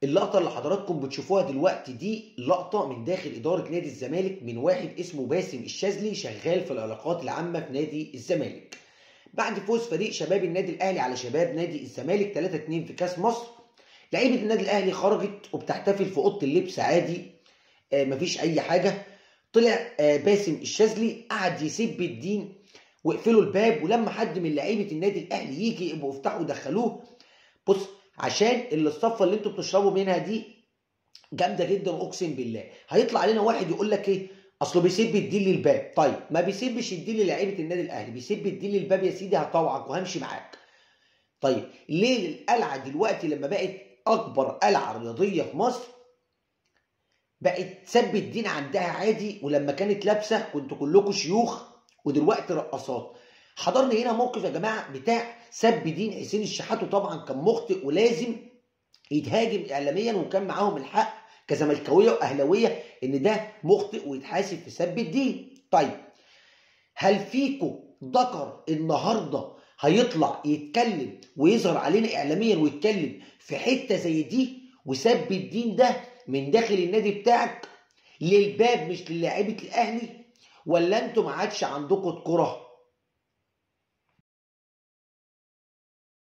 اللقطة اللي حضراتكم بتشوفوها دلوقتي دي لقطة من داخل إدارة نادي الزمالك من واحد اسمه باسم الشاذلي، شغال في العلاقات العامة في نادي الزمالك. بعد فوز فريق شباب النادي الأهلي على شباب نادي الزمالك 3-2 في كاس مصر، لعيبة النادي الأهلي خرجت وبتحتفل في أوضة اللبس عادي، مفيش أي حاجة. طلع باسم الشاذلي قعد يسب الدين واقفلوا الباب، ولما حد من لعيبة النادي الأهلي يجي يبقوا افتحوا ودخلوه. بص، عشان الصفة اللي انتوا بتشربوا منها دي جامدة جدا اقسم بالله. هيطلع علينا واحد يقول لك ايه؟ اصله بيسب الدين للباب. طيب ما بيسبش الدين للاعيبه النادي الاهلي، بيسب الدين للباب يا سيدي، هطوعك وهمشي معاك. طيب ليه القلعة دلوقتي لما بقت اكبر قلعه رياضية في مصر بقت تسب الدين عندها عادي، ولما كانت لابسه كنتوا كلكم شيوخ ودلوقتي رقصات؟ حضرنا هنا موقف يا جماعة بتاع سب دين حسين الشحات، وطبعا كان مخطئ ولازم يتهاجم اعلاميا، وكان معاهم الحق كزملكاويه واهلاويه ان ده مخطئ ويتحاسب في سب الدين. طيب هل فيكو ذكر النهارده هيطلع يتكلم ويظهر علينا اعلاميا ويتكلم في حتة زي دي وسب الدين ده من داخل النادي بتاعك للباب مش للاعيبه الاهلي؟ ولا انتوا ما عادش عندكم كره؟